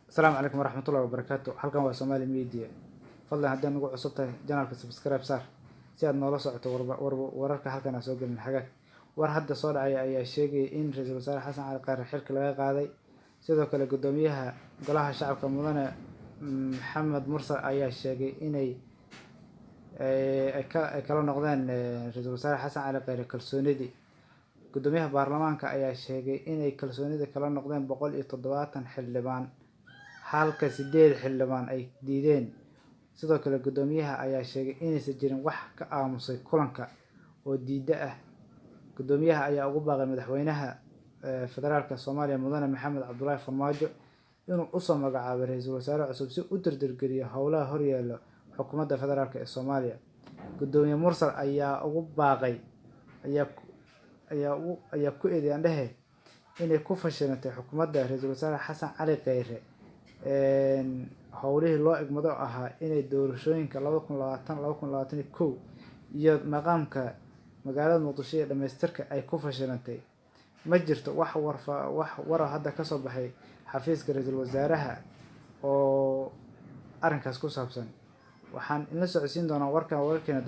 Asalaamu calaykum waraxmatullahi wabarakaatu. Halkan waa Somali Media. Fadlan haddii nagu cusub tahay channelka, subscribe saar si aad noola socoto wararka halkan aan soo gelin. Xagaag war hadda soo dhacay ayaa sheegayay in Ra-iisul Wasaare Xasan Cali Khayre xilka laga qaaday. Sidoo kale, Guddoomiyaha Golaha Shacabka, Mudane Maxamed Mursal, ayaa sheegay inay ay kala noqdeen Ra-iisul Wasaare Xasan Cali Khayre kalsoonidii. Guddoomiyaha baarlamaanka ayaa sheegay inay kalsoonida kala noqdeen 170 xildhibaan, halka 8 xildhibaan ay diideen. Sidoo kale, guddoomiyaha ayaa sheegay inaysan jirin wax ka aamusay kulanka oo diida ah. Guddoomiyaha ayaa ugu baaqay Madaxweynaha Federaalka Soomaaliya, Mudane Maxamed Cabdullaahi Farmaajo, inuu usoo magacaabay ra-iisul wasaare cusub si u dardargeliyo howlaha horyaalla xukuumadda federaalk ee Soomaaliya. Guddoomiye Mursal ayaa ugu baaqay ayaa ku eedeeyay andhehe inay ku fashilantay xukuumadda Ra-iisul Wasaare Xasan Cali Kheyre howlihii loo igmado ahaa inay doorashooyinka 2020 2021 iyo maqaamka magaalada Muqdisho iyo dhamaystirka ay ku fashilantay. Ma jirto wax warfa wax wara hadda kasoo baxay xafiiska ra-iisul wasaaraha oo arrinkaas ku saabsan. Waxaan inla socodsiin doonaa warkan wararkeena.